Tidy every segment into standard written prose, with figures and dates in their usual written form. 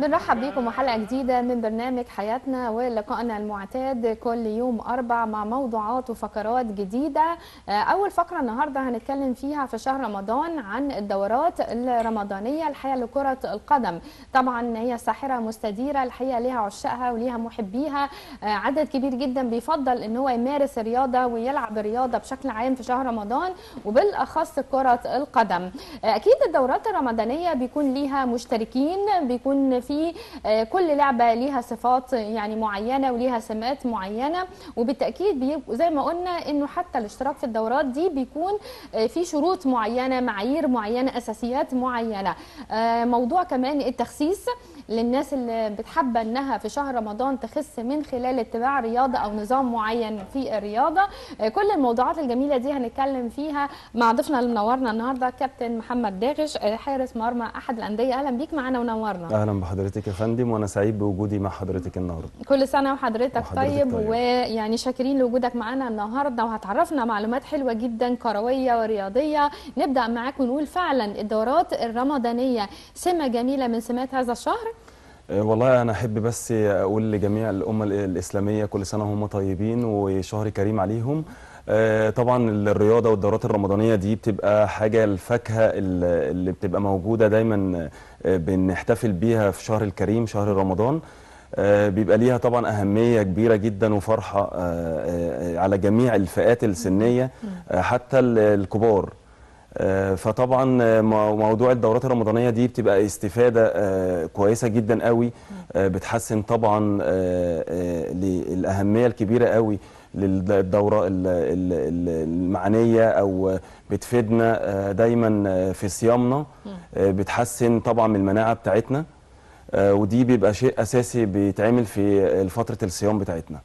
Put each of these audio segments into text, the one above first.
بنرحب بيكم وحلقة جديدة من برنامج حياتنا ولقائنا المعتاد كل يوم أربع مع موضوعات وفقرات جديدة. أول فقرة النهاردة هنتكلم فيها في شهر رمضان عن الدورات الرمضانية الحقيقة لكرة القدم. طبعا هي ساحرة مستديرة الحقيقة، ليها عشاقها وليها محبيها، عدد كبير جدا بيفضل ان هو يمارس الرياضة ويلعب الرياضة بشكل عام في شهر رمضان وبالأخص كرة القدم. أكيد الدورات الرمضانية بيكون ليها مشتركين، بيكون في كل لعبة ليها صفات يعني معينة وليها سمات معينة، وبالتأكيد زي ما قلنا انه حتى الاشتراك في الدورات دي بيكون في شروط معينة، معايير معينة، أساسيات معينة. موضوع كمان التخسيس للناس اللي بتحب انها في شهر رمضان تخس من خلال اتباع رياضة او نظام معين في الرياضة. كل الموضوعات الجميلة دي هنتكلم فيها مع ضيفنا اللي منورنا النهارده كابتن محمد داغش، حارس مرمى احد الأندية. اهلا بيك معانا ونورنا. اهلا بحضرتك يا فندم، وانا سعيد بوجودي مع حضرتك النهارده. كل سنة وحضرتك طيب، ويعني شاكرين لوجودك معانا النهارده، وهتعرفنا معلومات حلوة جدا كروية ورياضيه. نبدا معاك ونقول فعلا الدورات الرمضانية سمه جميلة من سمات هذا الشهر. والله انا احب بس اقول لجميع الامة الاسلامية كل سنة وهم طيبين وشهر كريم عليهم. طبعا الرياضة والدورات الرمضانية دي بتبقى حاجة الفاكهة اللي بتبقى موجودة دايما، بنحتفل بيها في شهر الكريم شهر رمضان. بيبقى ليها طبعا اهمية كبيرة جدا وفرحه على جميع الفئات السنية حتى الكبار. فطبعا موضوع الدورات الرمضانية دي بتبقى استفاده كويسة جدا قوي، بتحسن طبعا الاهمية الكبيرة قوي للدورة المعنية، او بتفيدنا دايما في صيامنا، بتحسن طبعا من المناعة بتاعتنا، ودي بيبقى شيء اساسي بيتعمل في فترة الصيام بتاعتنا.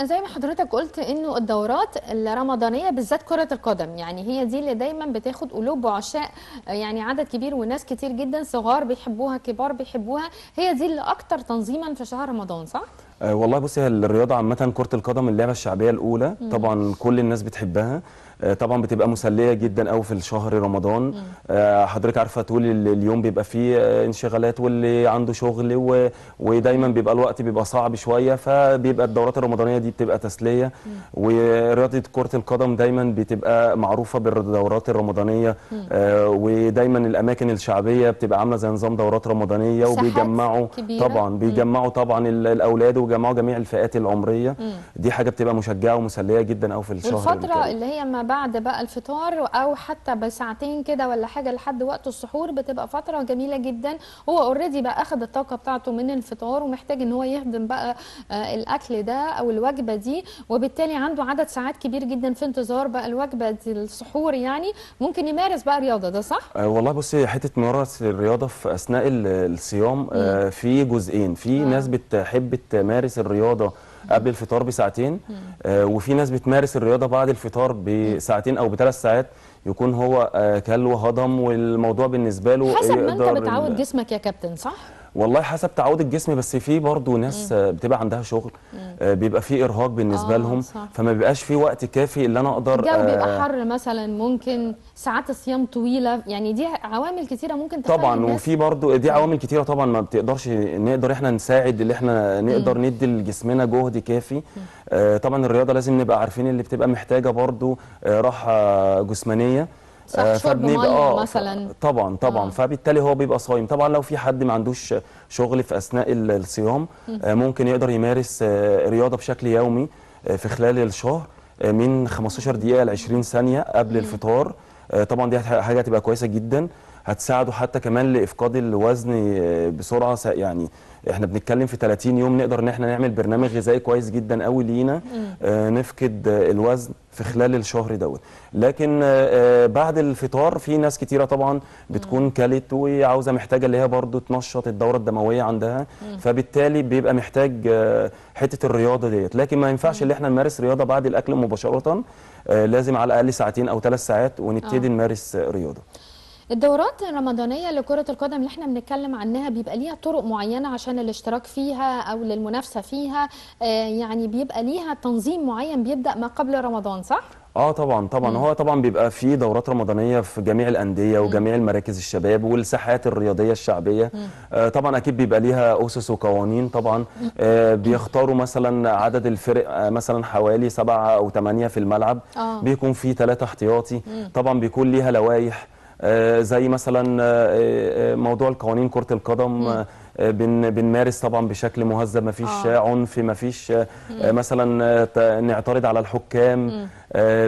زي ما حضرتك قلت انه الدورات الرمضانية بالذات كره القدم، يعني هي دي اللي دايما بتاخد قلوب وعشاق، يعني عدد كبير وناس كتير جدا، صغار بيحبوها كبار بيحبوها، هي دي اللي اكتر تنظيما في شهر رمضان، صح؟ والله بصي، هي الرياضة عامة كره القدم اللعبة الشعبية الاولى، طبعا كل الناس بتحبها، طبعا بتبقى مسلية جدا قوي في الشهر رمضان. حضرتك عارفه طول اليوم بيبقى فيه انشغالات واللي عنده شغل ودايما بيبقى الوقت بيبقى صعب شوية، فبيبقى الدورات الرمضانية دي بتبقى تسلية. ورياضة كره القدم دايما بتبقى معروفة بالدورات الرمضانية، ودايما الاماكن الشعبية بتبقى عامله زي نظام دورات رمضانيه، وبيجمعوا طبعا بيجمعوا طبعا الاولاد وبيجمعوا جميع الفئات العمرية. دي حاجة بتبقى مشجعه ومسليه جدا قوي في الشهر. والفترة اللي هي ما بعد بقى الفطار او حتى بساعتين كده ولا حاجة لحد وقت السحور بتبقى فترة جميلة جدا. هو already بقى اخذ الطاقة بتاعته من الفطار ومحتاج ان هو يهضم بقى الاكل ده او الوجبة دي، وبالتالي عنده عدد ساعات كبير جدا في انتظار بقى الوجبة دي السحور، يعني ممكن يمارس بقى رياضة. ده صح؟ والله بصي، حتة ممارسة الرياضة في اثناء الصيام في جزئين. في ناس بتحب تمارس الرياضة قبل الفطار بساعتين، وفي ناس بتمارس الرياضة بعد الفطار بساعتين او بثلاث ساعات، يكون هو كل وهضم والموضوع بالنسبة له حسب ما انت بتعود جسمك يا كابتن، صح؟ والله حسب تعود الجسم، بس في برضه ناس بتبقى عندها شغل، بيبقى في ارهاق بالنسبة لهم، صح. فما بيبقاش في وقت كافي اللي انا اقدر. الجو بيبقى حر مثلا، ممكن ساعات الصيام طويلة، يعني دي عوامل كتيرة ممكن تخلي طبعا. وفي برضه دي عوامل كتيرة طبعا ما بتقدرش نقدر احنا نساعد، اللي احنا نقدر ندي لجسمنا جهد كافي. طبعا الرياضة لازم نبقى عارفين اللي بتبقى محتاجه برضه راحة جسمانيه، صح، شرب مية مثلا. طبعا طبعا. فبالتالي هو بيبقى صايم. طبعا لو في حد ما عندوش شغل في اثناء الصيام ممكن يقدر يمارس رياضة بشكل يومي في خلال الشهر من 15 دقيقة ل 20 ثانية قبل الفطار. طبعا دي حاجة هتبقى كويسة جدا، هتساعده حتى كمان لافقاد الوزن بسرعة. يعني احنا بنتكلم في 30 يوم نقدر ان احنا نعمل برنامج غذائي كويس جدا قوي لينا، نفقد الوزن في خلال الشهر دوت. لكن بعد الفطار في ناس كتيرة طبعا بتكون كلت وعاوزه محتاجه اللي هي برضو تنشط الدورة الدموية عندها، فبالتالي بيبقى محتاج حتة الرياضة ديت. لكن ما ينفعش اللي احنا نمارس رياضة بعد الاكل مباشرة، لازم على الاقل ساعتين او 3 ساعات ونبتدي نمارس رياضة. الدورات الرمضانية لكرة القدم اللي احنا بنتكلم عنها بيبقى ليها طرق معينة عشان الاشتراك فيها او للمنافسة فيها، يعني بيبقى ليها تنظيم معين بيبدأ ما قبل رمضان، صح؟ اه طبعا طبعا. هو طبعا بيبقى في دورات رمضانيه في جميع الاندية وجميع المراكز الشباب والساحات الرياضية الشعبية. طبعا اكيد بيبقى ليها اسس وقوانين طبعا. بيختاروا مثلا عدد الفرق، مثلا حوالي 7 أو 8 في الملعب. بيكون في 3 احتياطي. طبعا بيكون ليها لوائح، زي مثلا موضوع القوانين كرة القدم. بنمارس طبعا بشكل مهذب، مفيش عنف، مفيش مثلا نعترض على الحكام.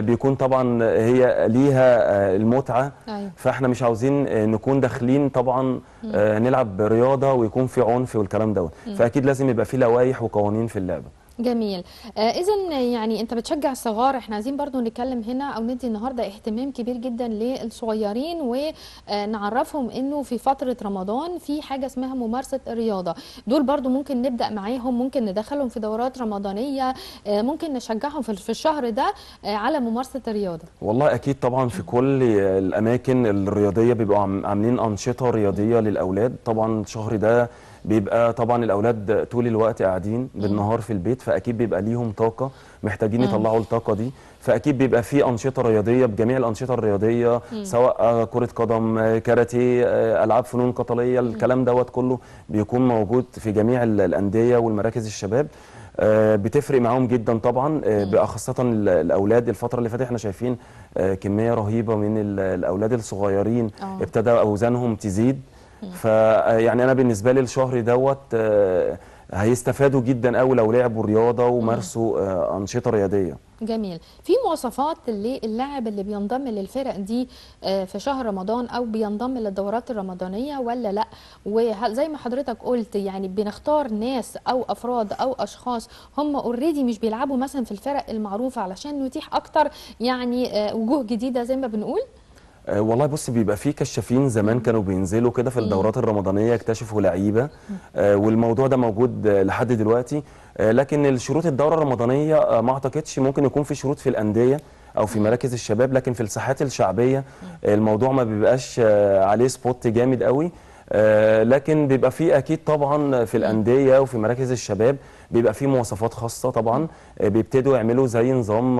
بيكون طبعا هي ليها المتعة. فاحنا مش عاوزين نكون داخلين طبعا نلعب رياضة ويكون في عنف والكلام دوت. فأكيد لازم يبقى في لوائح وقوانين في اللعبة. جميل. اذا يعني انت بتشجع الصغار، احنا عايزين برضو نتكلم هنا او ندي النهارده اهتمام كبير جدا للصغيرين ونعرفهم انه في فترة رمضان في حاجة اسمها ممارسة الرياضة. دول برضو ممكن نبدا معاهم، ممكن ندخلهم في دورات رمضانيه، ممكن نشجعهم في الشهر ده على ممارسة الرياضة. والله اكيد طبعا في كل الاماكن الرياضية بيبقوا عاملين انشطة رياضية للاولاد. طبعا الشهر ده بيبقى طبعا الاولاد طول الوقت قاعدين بالنهار في البيت، فاكيد بيبقى ليهم طاقة محتاجين يطلعوا الطاقة دي. فاكيد بيبقى في انشطة رياضية بجميع الانشطة الرياضية، سواء كره قدم، كاراتيه، العاب فنون قتالية، الكلام دوت كله بيكون موجود في جميع الاندية والمراكز الشباب. بتفرق معاهم جدا طبعا، خاصة الاولاد. الفترة اللي فاتت احنا شايفين كمية رهيبة من الاولاد الصغيرين ابتدى اوزانهم تزيد. فيعني انا بالنسبة لي الشهر دوت هيستفادوا جدا قوي لو لعبوا رياضة ومارسوا انشطة رياضية. جميل. في مواصفات للاعب اللي بينضم للفرق دي في شهر رمضان او بينضم للدورات الرمضانية ولا لا؟ وزي ما حضرتك قلت يعني بنختار ناس او افراد او اشخاص هم already مش بيلعبوا مثلا في الفرق المعروفة علشان نتيح اكتر يعني وجوه جديدة زي ما بنقول. والله بص، بيبقى فيه كشافين زمان كانوا بينزلوا كده في الدورات الرمضانية يكتشفوا لعيبة، والموضوع ده موجود لحد دلوقتي. لكن الشروط الدورة الرمضانية ما اعتقدش ممكن يكون في شروط في الاندية او في مراكز الشباب، لكن في الساحات الشعبية الموضوع ما بيبقاش عليه spot جامد قوي. لكن بيبقى فيه اكيد طبعا في الاندية وفي مراكز الشباب بيبقى فيه مواصفات خاصة طبعا. بيبتدوا يعملوا زي نظام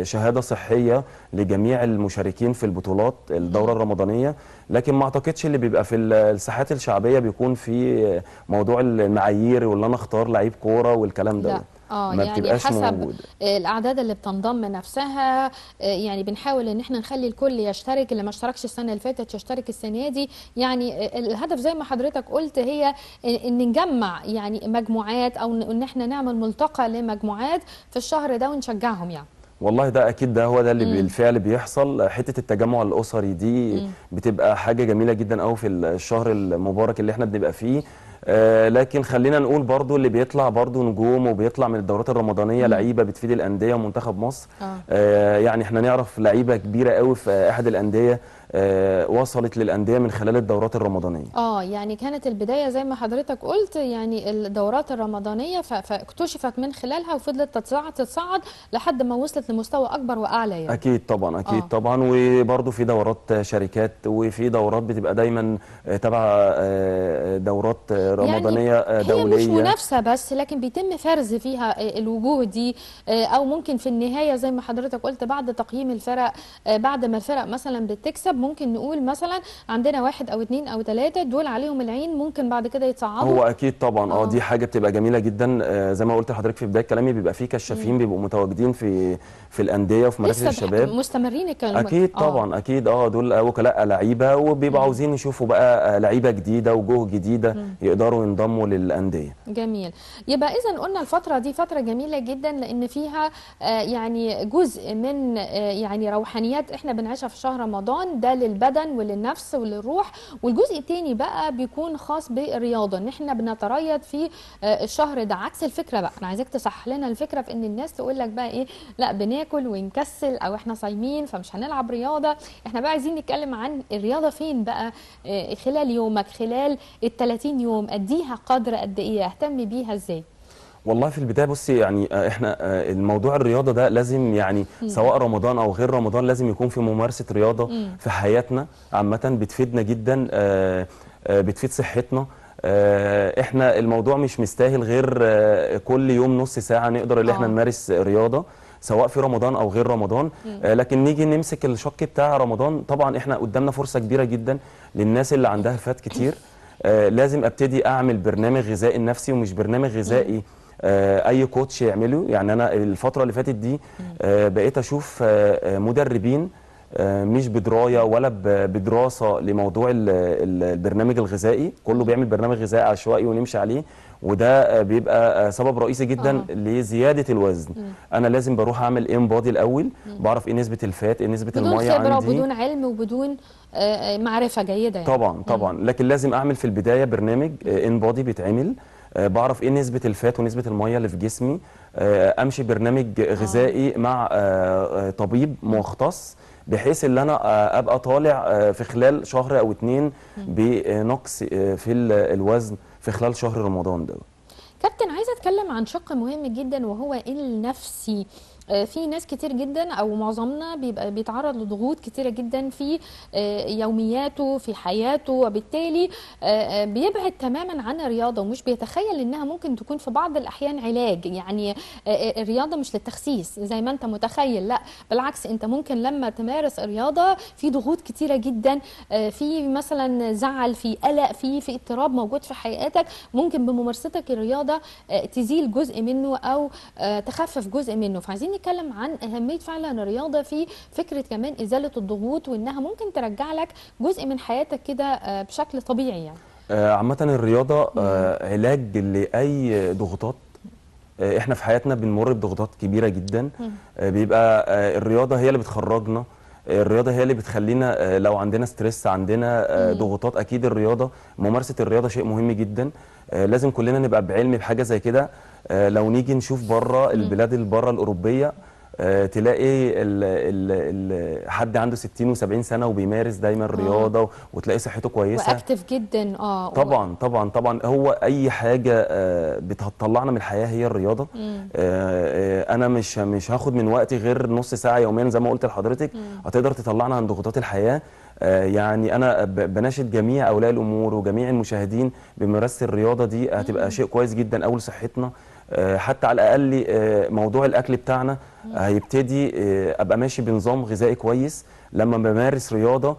شهادة صحية لجميع المشاركين في البطولات الدورة الرمضانية. لكن ما اعتقدش اللي بيبقى في الساحات الشعبية بيكون في موضوع المعايير واللي انا اختار لعيب كورة والكلام ده. ما يعني بتبقاش حسب موجود. الاعداد اللي بتنضم نفسها، يعني بنحاول ان احنا نخلي الكل يشترك، اللي ما اشتركش السنة اللي فاتت يشترك السنة دي. يعني الهدف زي ما حضرتك قلت هي ان نجمع يعني مجموعات او ان احنا نعمل ملتقى لمجموعات في الشهر ده ونشجعهم يعني. والله ده اكيد، ده هو ده اللي بالفعل بيحصل. حتة التجمع الاسري دي بتبقى حاجة جميلة جدا قوي في الشهر المبارك اللي احنا بنبقى فيه. لكن خلينا نقول برضو اللي بيطلع برضو نجوم وبيطلع من الدورات الرمضانية لعيبة بتفيد الاندية ومنتخب مصر. يعني احنا نعرف لعيبة كبيرة قوي في احد الاندية وصلت للاندية من خلال الدورات الرمضانية. يعني كانت البداية زي ما حضرتك قلت يعني الدورات الرمضانية فاكتشفت من خلالها وفضلت تتصاعد لحد ما وصلت لمستوى اكبر واعلى يعني. اكيد طبعا، اكيد طبعا. وبرضو في دورات شركات وفي دورات بتبقى دايما تبع دورات رمضانيه يعني دولية. هي مش منافسه بس، لكن بيتم فرز فيها الوجوه دي، او ممكن في النهاية زي ما حضرتك قلت بعد تقييم الفرق، بعد ما الفرق مثلا بتكسب ممكن نقول مثلا عندنا 1 أو 2 أو 3 دول عليهم العين، ممكن بعد كده يتصعدوا. هو اكيد طبعا. دي حاجة بتبقى جميلة جدا. زي ما قلت لحضرتك في بداية كلامي بيبقى في كشافين بيبقوا متواجدين في الاندية وفي مراكز الشباب مستمرين الكلام. اكيد طبعا، اكيد. دول وكلاء لعيبة وبيبقوا عاوزين يشوفوا بقى لعيبة جديدة وجوه جديدة يقدروا ينضموا للاندية. جميل. يبقى اذا قلنا الفترة دي فترة جميلة جدا لان فيها يعني جزء من يعني روحانيات احنا بنعيشها في شهر رمضان، ده للبدن وللنفس وللروح. والجزء الثاني بقى بيكون خاص بالرياضة، ان احنا بنتريض في الشهر ده. عكس الفكرة بقى، انا عايزاك تصحح لنا الفكرة في ان الناس تقول لك بقى ايه، لا بناكل ونكسل او احنا صايمين فمش هنلعب رياضة. احنا بقى عايزين نتكلم عن الرياضة فين بقى خلال يومك، خلال ال 30 يوم، اديها قدر قد ايه، اهتم بيها ازاي؟ والله في البداية بصي يعني احنا الموضوع الرياضة ده لازم يعني سواء رمضان او غير رمضان لازم يكون في ممارسة رياضة في حياتنا عامة، بتفيدنا جدا، بتفيد صحتنا. احنا الموضوع مش مستاهل غير كل يوم نص ساعة نقدر اللي احنا نمارس رياضة سواء في رمضان او غير رمضان. لكن نيجي نمسك الشق بتاع رمضان، طبعا احنا قدامنا فرصة كبيرة جدا للناس اللي عندها فات كتير. لازم ابتدي اعمل برنامج غذائي لنفسي، ومش برنامج غذائي اي coach يعمله. يعني انا الفترة اللي فاتت دي بقيت اشوف مدربين مش بدرايه ولا بدراسة لموضوع البرنامج الغذائي، كله بيعمل برنامج غذائي عشوائي ونمشي عليه، وده بيبقى سبب رئيسي جدا لزيادة الوزن. انا لازم بروح اعمل InBody الاول، بعرف ايه نسبه ال fat، ايه نسبه المية عندي، بدون خبره وبدون علم وبدون معرفة جيدة يعني. طبعا طبعا، لكن لازم اعمل في البداية برنامج InBody بيتعمل، بعرف ايه نسبه ال fat ونسبه المية اللي في جسمي، امشي برنامج غذائي مع طبيب مختص، بحيث ان انا ابقى طالع في خلال شهر او 2 بنقص في الوزن في خلال شهر رمضان ده. كابتن، عايزه اتكلم عن شق مهم جدا وهو النفسي. في ناس كتير جدا او معظمنا بيبقى بيتعرض لضغوط كتيرة جدا في يومياته في حياته، وبالتالي بيبعد تماما عن الرياضة ومش بيتخيل انها ممكن تكون في بعض الاحيان علاج. يعني الرياضة مش للتخسيس زي ما انت متخيل، لا بالعكس، انت ممكن لما تمارس الرياضة في ضغوط كتيرة جدا، في مثلا زعل، في قلق، في اضطراب موجود في حياتك، ممكن بممارستك الرياضة تزيل جزء منه او تخفف جزء منه. فعايزين نتكلم عن أهمية فعلا الرياضة في فكرة كمان إزالة الضغوط، وإنها ممكن ترجع لك جزء من حياتك كده بشكل طبيعي يعني. عامة الرياضة علاج لأي ضغوطات. احنا في حياتنا بنمر بضغوطات كبيرة جدا، بيبقى الرياضة هي اللي بتخرجنا، الرياضة هي اللي بتخلينا لو عندنا stress، عندنا ضغوطات، أكيد الرياضة، ممارسة الرياضة شيء مهم جدا. لازم كلنا نبقى بعلم بحاجة زي كده. لو نيجي نشوف بره البلاد اللي بره الأوروبية، تلاقي حد عنده 60 و70 سنة وبيمارس دايما رياضة، وتلاقي صحته كويسة و active جدا. طبعا طبعا طبعا، هو أي حاجة بتطلعنا من الحياة هي الرياضة. أنا مش هاخد من وقتي غير نص ساعة يوميا زي ما قلت لحضرتك، هتقدر تطلعنا عن ضغوطات الحياة. يعني أنا بناشد جميع أولياء الأمور وجميع المشاهدين بممارسة الرياضة دي، هتبقى شيء كويس جدا أول صحتنا. حتى على الأقل موضوع الأكل بتاعنا هيبتدي أبقى ماشي بنظام غذائي كويس. لما بمارس رياضة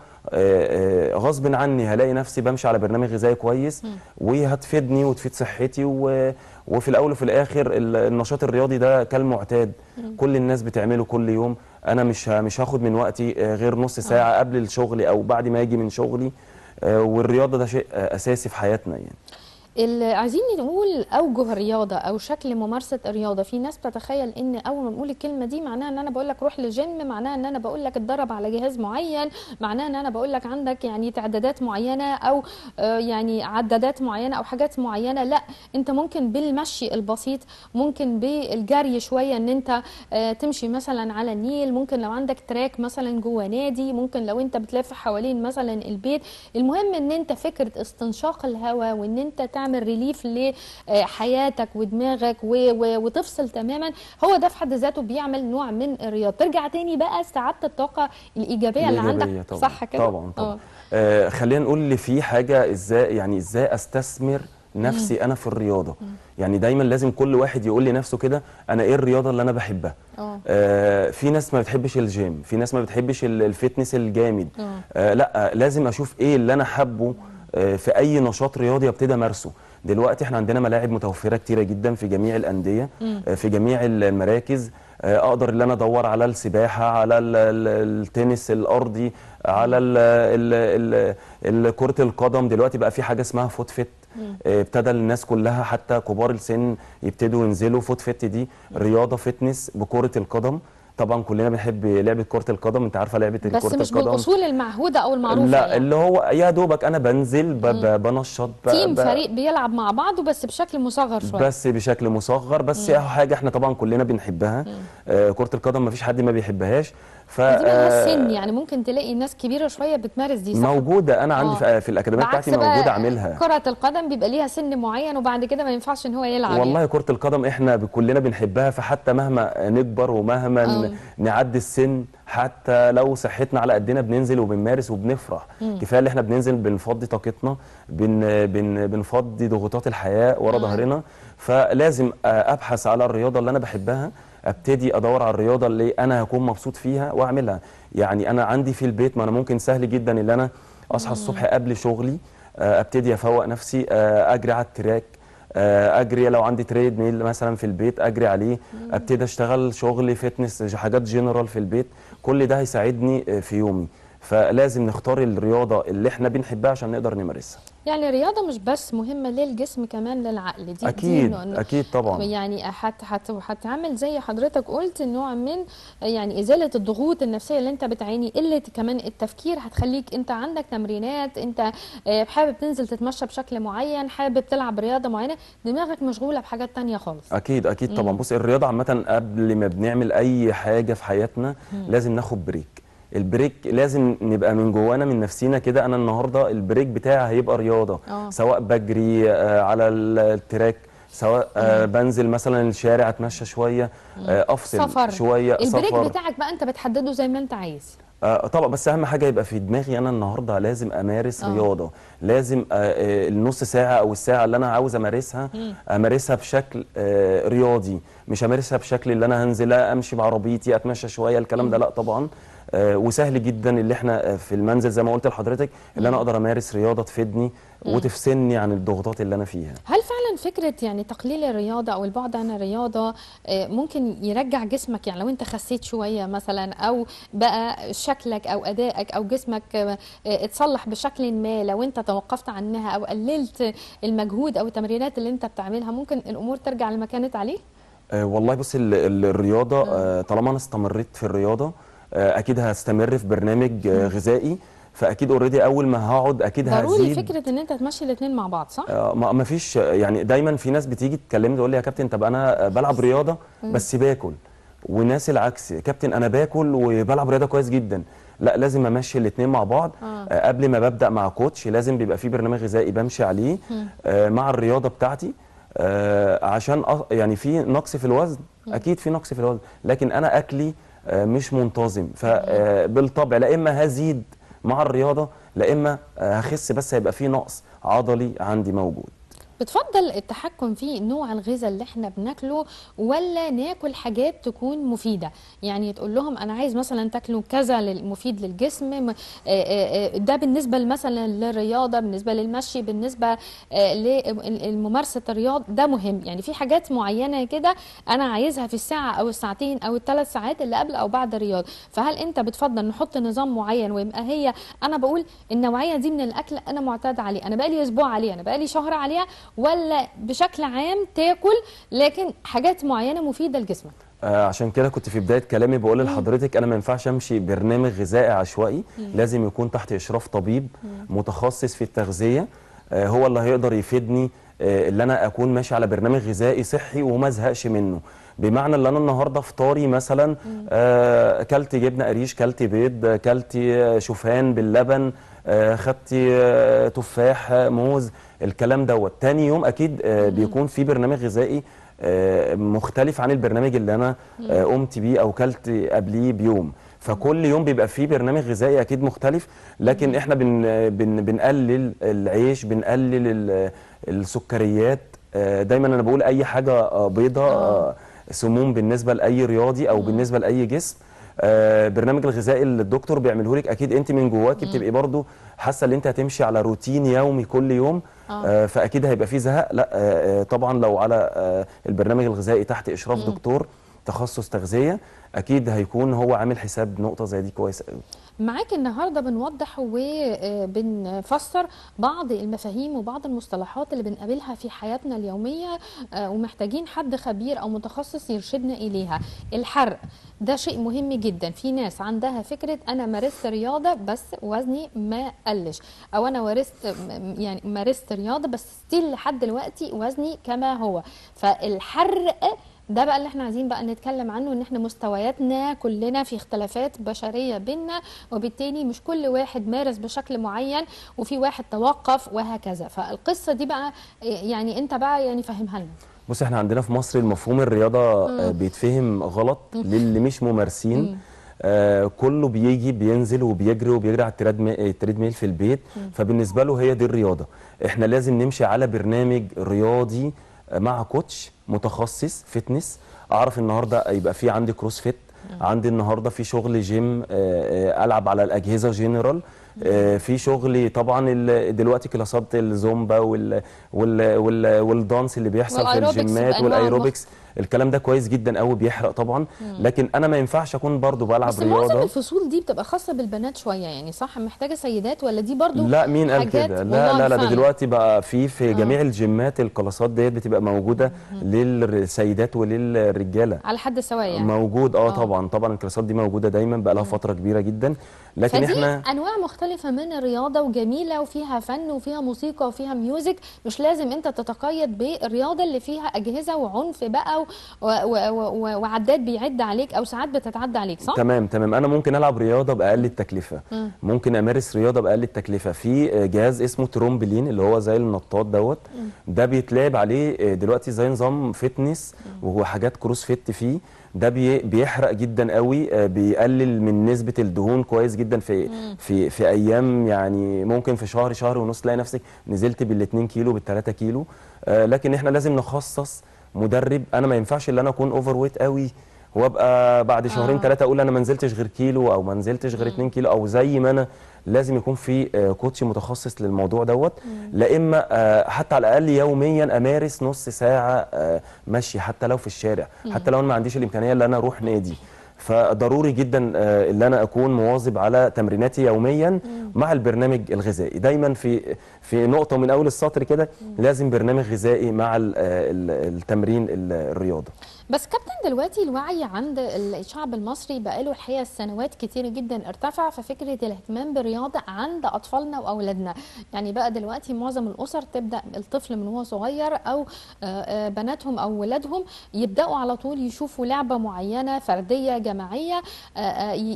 غصب عني هلاقي نفسي بمشي على برنامج غذائي كويس، وهتفيدني وتفيد صحتي. وفي الأول وفي الآخر النشاط الرياضي ده كالمعتاد كل الناس بتعمله كل يوم. أنا مش هاخد من وقتي غير نص ساعة قبل الشغل أو بعد ما أجي من شغلي، والرياضة ده شيء أساسي في حياتنا يعني. عايزين نقول اوجه الرياضة او شكل ممارسة الرياضة. في ناس بتتخيل ان اول ما نقول الكلمة دي معناها ان انا بقول لك روح لجيم، معناها ان انا بقول لك اتدرب على جهاز معين، معناها ان انا بقول لك عندك يعني تعدادات معينة او يعني عدادات معينة او حاجات معينة. لا، انت ممكن بالمشي البسيط، ممكن بالجري شوية، ان انت تمشي مثلا على النيل، ممكن لو عندك track مثلا جوه نادي، ممكن لو انت بتلف حوالين مثلا البيت. المهم ان انت فكرة استنشاق الهواء وان انت تعمل relief لحياتك ودماغك وتفصل تماما، هو ده في حد ذاته بيعمل نوع من الرياضة. ترجع تاني بقى استعادة الطاقة الايجابية اللي عندك. طبعًا. صح كده؟ طبعا طبعا. خلينا نقول اللي في حاجة، ازاي يعني ازاي استثمر نفسي انا في الرياضة. يعني دايما لازم كل واحد يقول لنفسه كده، انا ايه الرياضة اللي انا بحبها. في ناس ما بتحبش الجيم، في ناس ما بتحبش ال fitness الجامد. لا، لازم اشوف ايه اللي انا حابة في اي نشاط رياضي ابتدي امارسه. دلوقتي احنا عندنا ملاعب متوفرة كتيرة جدا في جميع الاندية، في جميع المراكز. اقدر ان انا ادور على السباحة، على التنس الارضي، على كره القدم. دلوقتي بقى في حاجة اسمها foot fit، ابتدى الناس كلها حتى كبار السن يبتدوا ينزلوا foot fit. دي رياضة fitness بكره القدم. طبعا كلنا بنحب لعبه كره القدم، انت عارفه لعبه كره القدم، بس مش بالاصول المعهودة او المعروفة. لا يعني. اللي هو يا دوبك انا بنزل بنشط team، فريق بيلعب مع بعضه بس بشكل مصغر شوية، بس بشكل مصغر بس. حاجة احنا طبعا كلنا بنحبها. كره القدم ما فيش حد ما بيحبهاش. ف دي مالهاش سن، يعني ممكن تلاقي ناس كبيرة شوية بتمارس دي، صح؟ موجودة، انا عندي في الاكاديمية بتاعتي موجودة اعملها. كره القدم بيبقى ليها سن معين وبعد كده ما ينفعش ان هو يلعب. والله يعني كره القدم احنا كلنا بنحبها، فحتى مهما نكبر ومهما نعدي السن، حتى لو صحتنا على قدنا بننزل وبنمارس وبنفرح. كفاية اللي احنا بننزل بنفضي طاقتنا، بن بن بنفضي ضغوطات الحياة ورا ظهرنا. فلازم ابحث على الرياضة اللي انا بحبها، ابتدي ادور على الرياضة اللي انا هكون مبسوط فيها واعملها. يعني انا عندي في البيت، ما انا ممكن سهل جدا ان انا اصحى الصبح قبل شغلي، ابتدي افوق نفسي، اجري على ال track، اجري لو عندي treadmill مثلا في البيت اجري عليه، ابتدي اشتغل شغل fitness، حاجات جنرال في البيت. كل ده هيساعدني في يومي. فلازم نختار الرياضة اللي احنا بنحبها عشان نقدر نمارسها. يعني الرياضة مش بس مهمة للجسم، كمان للعقل. دي اكيد دي اكيد طبعا. يعني هتعمل زي حضرتك قلت نوع من يعني ازالة الضغوط النفسية اللي انت بتعاني، قلة كمان التفكير، هتخليك انت عندك تمرينات، انت حابب تنزل تتمشى بشكل معين، حابب تلعب رياضة معينة، دماغك مشغولة بحاجات تانية خالص. اكيد اكيد طبعا. بص، الرياضة عامة قبل ما بنعمل اي حاجة في حياتنا لازم ناخد break. ال break لازم نبقى من جوانا من نفسينا كده، انا النهارده ال break بتاعي هيبقى رياضة، سواء بجري على ال track، سواء بنزل مثلا الشارع اتمشى شوية، افصل سفر. شوية، ال break سفر بتاعك بقى انت بتحدده زي ما انت عايز. طبعا، بس اهم حاجة يبقى في دماغي انا النهارده لازم امارس رياضة، لازم النص ساعة او الساعة اللي انا عاوز امارسها امارسها بشكل رياضي، مش امارسها بشكل اللي انا هنزل امشي بعربيتي اتمشى شوية، الكلام ده لا طبعا. وسهل جدا اللي احنا في المنزل زي ما قلت لحضرتك اللي انا اقدر امارس رياضة تفيدني وتفصلني عن الضغوطات اللي انا فيها. هل فعلا فكرة يعني تقليل الرياضة او البعد عن الرياضة ممكن يرجع جسمك؟ يعني لو انت خسيت شوية مثلا، او بقى شكلك او ادائك او جسمك اتصلح بشكل ما، لو انت توقفت عنها او قللت المجهود او التمرينات اللي انت بتعملها، ممكن الامور ترجع لما كانت عليه؟ والله بص، الرياضة طالما انا استمريت في الرياضة اكيد هستمر في برنامج غذائي، فاكيد already اول ما هقعد اكيد هزيد. ضروري فكرة ان انت تمشي الاثنين مع بعض، صح؟ ما فيش، يعني دايما في ناس بتيجي تكلمني تقول لي يا كابتن طب انا بلعب رياضة بس باكل، وناس العكس، كابتن انا باكل وبلعب رياضة كويس جدا. لا، لازم امشي الاثنين مع بعض. قبل ما ببدا مع coach لازم بيبقى في برنامج غذائي بمشي عليه مع الرياضة بتاعتي، عشان يعني في نقص في الوزن، اكيد في نقص في الوزن، لكن انا اكلي مش منتظم، فبالطبع لا اما هزيد مع الرياضة لا اما هخس، بس هيبقى في نقص عضلي عندي موجود. بتفضل التحكم في نوع الغذاء اللي احنا بناكله، ولا ناكل حاجات تكون مفيدة؟ يعني تقول لهم انا عايز مثلا تاكلوا كذا مفيد للجسم، ده بالنسبة مثلا للرياضة، بالنسبة للمشي، بالنسبة لممارسة الرياضة، ده مهم. يعني في حاجات معينة كده انا عايزها في الساعة او الساعتين او الثلاث ساعات اللي قبل او بعد الرياضة، فهل انت بتفضل نحط نظام معين ويبقى هي انا بقول النوعية دي من الاكل انا معتاد عليه، انا بقالي اسبوع عليه، انا بقالي شهر عليها، ولا بشكل عام تاكل لكن حاجات معينة مفيدة لجسمك؟ عشان كده كنت في بداية كلامي بقول لحضرتك انا ما ينفعش امشي برنامج غذائي عشوائي، لازم يكون تحت اشراف طبيب متخصص في التغذية، هو اللي هيقدر يفيدني اللي انا اكون ماشي على برنامج غذائي صحي وما ازهقش منه. بمعنى اللي انا النهارده فطاري مثلا كلت جبنه قريش، كلت بيض، كلت شوفان باللبن، خدت تفاح، موز، الكلام دوت. تاني يوم اكيد بيكون في برنامج غذائي مختلف عن البرنامج اللي انا قمت بيه او كلت قبليه بيوم. فكل يوم بيبقى فيه برنامج غذائي اكيد مختلف، لكن احنا بن بن بنقلل العيش، بنقلل السكريات. دايما انا بقول اي حاجة بيضة سموم بالنسبة لاي رياضي او بالنسبة لاي جسم. برنامج الغذائي اللي الدكتور بيعمله لك اكيد انت من جواكي بتبقي برضو حاسه ان انت هتمشي على روتين يومي كل يوم، فاكيد هيبقى فيه زهق. لا طبعا لو على البرنامج الغذائي تحت اشراف دكتور تخصص تغذية اكيد هيكون هو عامل حساب نقطة زي دي كويس قوي. معاك النهارده بنوضح وبنفسر بعض المفاهيم وبعض المصطلحات اللي بنقابلها في حياتنا اليومية، ومحتاجين حد خبير او متخصص يرشدنا اليها. الحرق ده شيء مهم جدا. في ناس عندها فكرة انا مارست رياضة بس وزني ما قلش، او انا يعني مارست رياضة بس still لحد دلوقتي وزني كما هو. فالحرق ده بقى اللي احنا عايزين بقى نتكلم عنه، ان احنا مستوياتنا كلنا في اختلافات بشرية بينا، وبالتالي مش كل واحد مارس بشكل معين وفي واحد توقف وهكذا. فالقصة دي بقى يعني انت بقى يعني فهمها لنا. بص، احنا عندنا في مصر المفهوم الرياضة بيتفهم غلط للي مش ممارسين. كله بيجي بينزل وبيجري وبيجري على ال treadmill في البيت، فبالنسبة له هي دي الرياضة. احنا لازم نمشي على برنامج رياضي مع coach متخصص fitness. اعرف النهارده يبقى في عندي CrossFit، عندي النهارده في شغل جيم، العب على الاجهزة جنرال، في شغل طبعا دلوقتي كلاسات الزومبا وال وال وال وال dance اللي بيحصل في الجيمات والايروبكس، الكلام ده كويس جدا قوي، بيحرق طبعا. لكن انا ما ينفعش اكون برضو بلعب بس رياضة. معظم الفصول دي بتبقى خاصة بالبنات شوية يعني، صح؟ محتاجه سيدات ولا دي برضو؟ لا، مين قال كده؟ لا لا لا، ده دلوقتي بقى في جميع الجيمات الكلاسات ديت بتبقى موجودة للسيدات وللرجاله على حد سواء يعني. موجود. طبعا طبعا الكلاسات دي موجودة دايما بقى لها فترة كبيرة جدا. لكن احنا انواع مختلفة من الرياضة وجميلة وفيها فن وفيها موسيقى وفيها music، مش لازم انت تتقيد بالرياضة اللي فيها اجهزة وعنف بقى وعداد بيعد عليك او ساعات بتتعدى عليك، صح؟ تمام تمام. انا ممكن العب رياضة باقل التكلفة، ممكن امارس رياضة باقل التكلفة. في جهاز اسمه ترومبلين اللي هو زي النطاط دوت، ده بيتلعب عليه دلوقتي زي نظام fitness وحاجات CrossFit فيه، ده بيحرق جدا قوي، بيقلل من نسبه الدهون كويس جدا في في في ايام، يعني ممكن في شهر شهر ونص تلاقي نفسك نزلت بال2 كيلو بال3 كيلو. لكن احنا لازم نخصص مدرب. انا ما ينفعش ان انا اكون overweight قوي وابقى بعد شهرين ثلاثة اقول انا ما نزلتش غير كيلو او ما نزلتش غير 2 كيلو او زي ما انا. لازم يكون في coach متخصص للموضوع دوت، لا اما حتى على الاقل يوميا امارس نص ساعة مشي، حتى لو في الشارع، حتى لو انا ما عنديش الامكانية ان انا اروح نادي. فضروري جدا ان انا اكون مواظب على تمريناتي يوميا مع البرنامج الغذائي. دايما في نقطة من اول السطر كده، لازم برنامج غذائي مع التمرين الرياضة. بس كابتن، دلوقتي الوعي عند الشعب المصري بقاله الحقيقة سنوات كتير جدا ارتفع في فكرة الاهتمام بالرياضة عند اطفالنا واولادنا. يعني بقى دلوقتي معظم الاسر تبدا الطفل من وهو صغير او بناتهم او ولادهم يبداوا على طول يشوفوا لعبه معينة فردية جماعية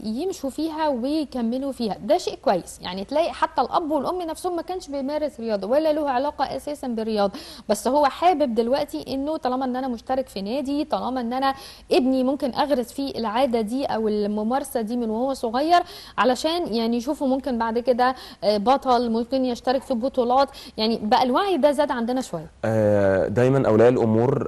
يمشوا فيها ويكملوا فيها. ده شيء كويس، يعني تلاقي حتى الاب والام نفسهم ما كانش بيمارس رياضة ولا له علاقة اساسا بالرياضة، بس هو حابب دلوقتي انه طالما ان انا مشترك في نادي، طالما ان انا ابني ممكن اغرس فيه العادة دي او الممارسة دي من وهو صغير، علشان يعني يشوفوا ممكن بعد كده بطل، ممكن يشترك في بطولات. يعني بقى الوعي ده زاد عندنا شوية. دايما اولياء الامور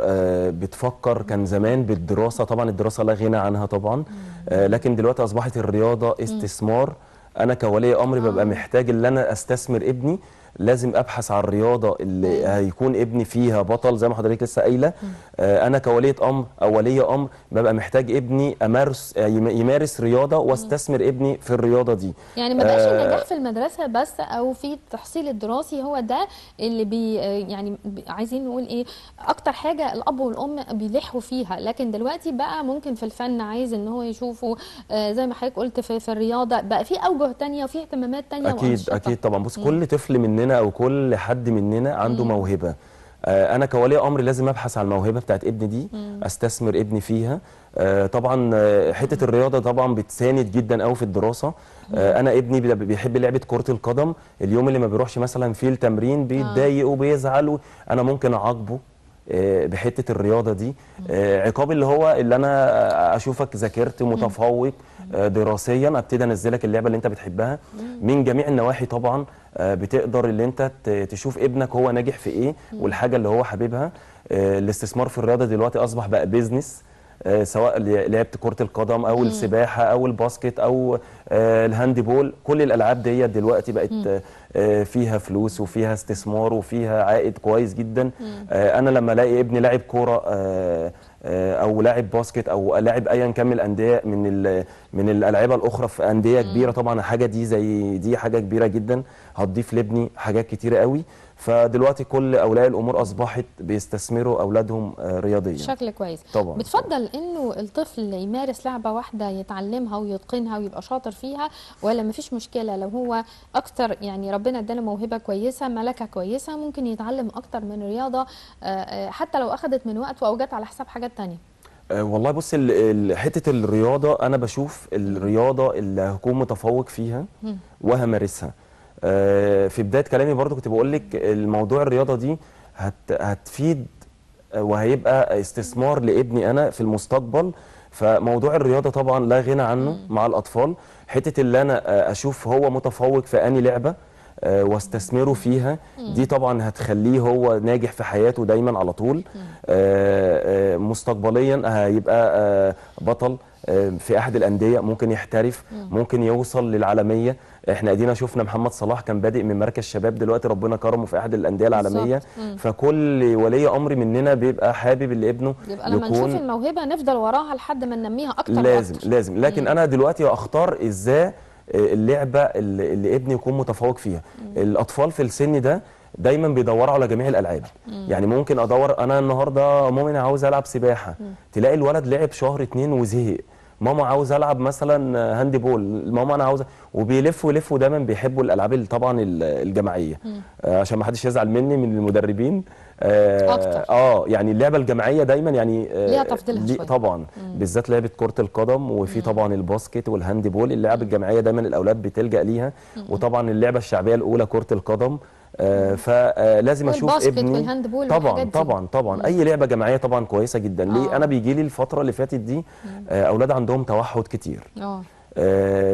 بتفكر كان زمان بالدراسة، طبعا الدراسة لا غنى عنها طبعا، لكن دلوقتي اصبحت الرياضة استثمار. انا كولي امر ببقى محتاج ان انا استثمر ابني، لازم ابحث عن الرياضة اللي هيكون ابني فيها بطل زي ما حضرتك لسه قايله. انا كوليه امر او ولي امر ببقى محتاج ابني يمارس رياضة واستثمر ابني في الرياضة دي. يعني ما بقاش النجاح في المدرسة بس او في التحصيل الدراسي هو ده اللي بي يعني عايزين نقول ايه اكتر حاجة الاب والام بيلحوا فيها، لكن دلوقتي بقى ممكن في الفن عايز ان هو يشوفه، زي ما حضرتك قلت في الرياضة بقى في اوجه ثانية وفي اهتمامات ثانية. اكيد اكيد طبعا. بص، كل طفل مننا او كل حد مننا عنده موهبة. انا كولي امر لازم ابحث عن الموهبة بتاعت ابني دي، استثمر ابني فيها. طبعا حتة الرياضة طبعا بتساند جدا قوي في الدراسة. انا ابني بيحب لعبه كره القدم، اليوم اللي ما بيروحش مثلا فيه التمرين بيتضايق وبيزعل، انا ممكن اعاقبه بحته الرياضة دي، عقاب اللي هو اللي انا اشوفك ذاكرت متفوق دراسيا، ابتدي انزلك اللعبة اللي انت بتحبها من جميع النواحي. طبعا بتقدر اللي انت تشوف ابنك هو ناجح في ايه والحاجة اللي هو حاببها. الاستثمار في الرياضة دلوقتي اصبح بقى business، سواء لعبه كره القدم او السباحة او ال basket او ال handball، كل الالعاب دي دلوقتي بقت فيها فلوس وفيها استثمار وفيها عائد كويس جدا. انا لما الاقي ابني لاعب كورة او لاعب basket او لاعب ايا كان من الاندية من الالعاب الاخرى في اندية كبيرة، طبعا حاجة دي زي دي حاجة كبيرة جدا هتضيف لابني حاجات كتيرة قوي. فدلوقتي كل اولياء الامور اصبحت بيستثمروا اولادهم رياضيا بشكل كويس. طبعا بتفضل انه الطفل يمارس لعبه واحدة يتعلمها ويتقنها ويبقى شاطر فيها، ولا مفيش مشكلة لو هو اكتر، يعني ربنا اداله موهبة كويسة، ملكه كويسة، ممكن يتعلم اكتر من رياضة حتى لو اخذت من وقته او جت على حساب حاجات تانية؟ والله بص، حتة الرياضة انا بشوف الرياضة اللي هكون متفوق فيها وهمارسها. في بداية كلامي برضو كنت بقول لك الموضوع الرياضة دي هتفيد وهيبقى استثمار لابني انا في المستقبل. فموضوع الرياضة طبعا لا غنى عنه مع الاطفال. حتة اللي انا اشوف هو متفوق في اني لعبه واستثمره فيها، دي طبعا هتخليه هو ناجح في حياته دايما على طول. مستقبليا هيبقى بطل في احد الاندية، ممكن يحترف، ممكن يوصل للعالمية. احنا ادينا شفنا محمد صلاح كان بادئ من مركز شباب، دلوقتي ربنا كرمه في احد الاندية العالمية. فكل ولي امر مننا بيبقى حابب اللي ابنه يبقى لما نشوف الموهبة نفضل وراها لحد ما ننميها اكتر. لازم وأكتر. لازم. لكن انا دلوقتي اختار ازاي اللعبة اللي ابني يكون متفوق فيها. الاطفال في السن ده دايما بيدوروا على جميع الالعاب. يعني ممكن ادور انا النهارده ماما انا عاوز العب سباحة، تلاقي الولد لعب شهر 2 وزهق. ماما عاوز العب مثلا handball، ماما انا عاوز، وبيلفوا ويلفوا. دايما بيحبوا الالعاب طبعا الجماعية. عشان ما حدش يزعل مني من المدربين. اكتر. يعني اللعبة الجماعية دايما يعني ليها تفضيلها شوية طبعا. بالذات لعبه كره القدم، وفي طبعا ال basket وال handball. اللعب الجماعية دايما الاولاد بتلجأ ليها. وطبعا اللعبة الشعبية الاولى كره القدم. فلازم اشوف ابني وال handball. طبعا طبعا طبعا. اي لعبه جماعية طبعا كويسة جدا. ليه؟ انا بيجي لي الفترة اللي فاتت دي اولاد عندهم توحد كتير.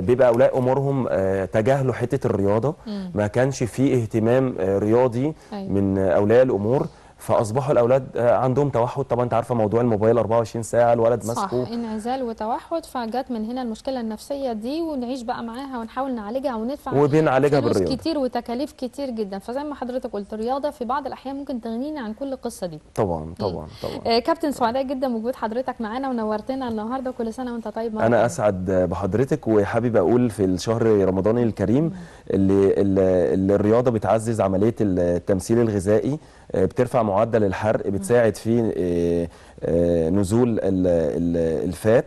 بيبقى اولياء امورهم تجاهلوا حتة الرياضة. ما كانش فيه اهتمام رياضي من اولياء الامور، فاصبحوا الاولاد عندهم توحد. طبعا انت عارفه موضوع الموبايل 24 ساعة الولد ماسكه، صح، انعزال وتوحد. فجت من هنا المشكلة النفسية دي، ونعيش بقى معاها ونحاول نعالجها وندفع وبنعالجها فلوس بالرياضة كتير وتكاليف كتير جدا. فزي ما حضرتك قلت الرياضة في بعض الاحيان ممكن تغنينا عن كل القصة دي. طبعا طبعا طبعا. كابتن، سعداء جدا بوجود حضرتك معانا ونورتنا النهارده، كل سنة وانت طيب. انا اسعد بحضرتك، وحابب اقول في الشهر رمضان الكريم اللي الرياضة بتعزز عملية التمثيل الغذائي، بترفع معدل الحرق، بتساعد في نزول الفات،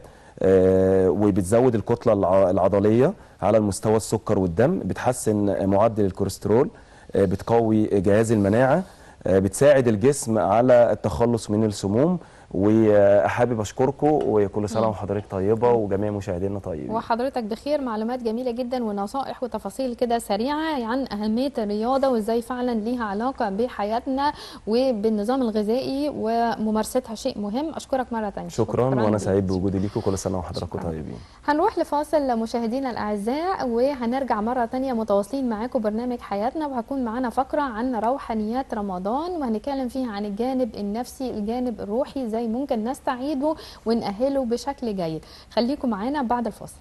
وبتزود الكتلة العضلية على المستوى السكر والدم، بتحسن معدل الكوليسترول، بتقوي جهاز المناعة، بتساعد الجسم على التخلص من السموم. وحابب اشكركم، وكل سنة وحضرتك طيبة وجميع مشاهدينا طيبين. وحضرتك بخير. معلومات جميلة جدا ونصائح وتفاصيل كده سريعة عن اهمية الرياضة وازاي فعلا ليها علاقة بحياتنا وبالنظام الغذائي وممارستها شيء مهم. اشكرك مرة ثانية. شكرا، وانا سعيد بوجودي ليكم، كل سنة وحضراتكم طيبين. هنروح لفاصل مشاهدينا الاعزاء، وهنرجع مرة ثانية متواصلين معاكم برنامج حياتنا، وهكون معانا فقره عن روحانيات رمضان، وهنتكلم فيها عن الجانب النفسي، الجانب الروحي، ازاي ممكن نستعيده ونأهله بشكل جيد. خليكم معانا بعد الفاصل.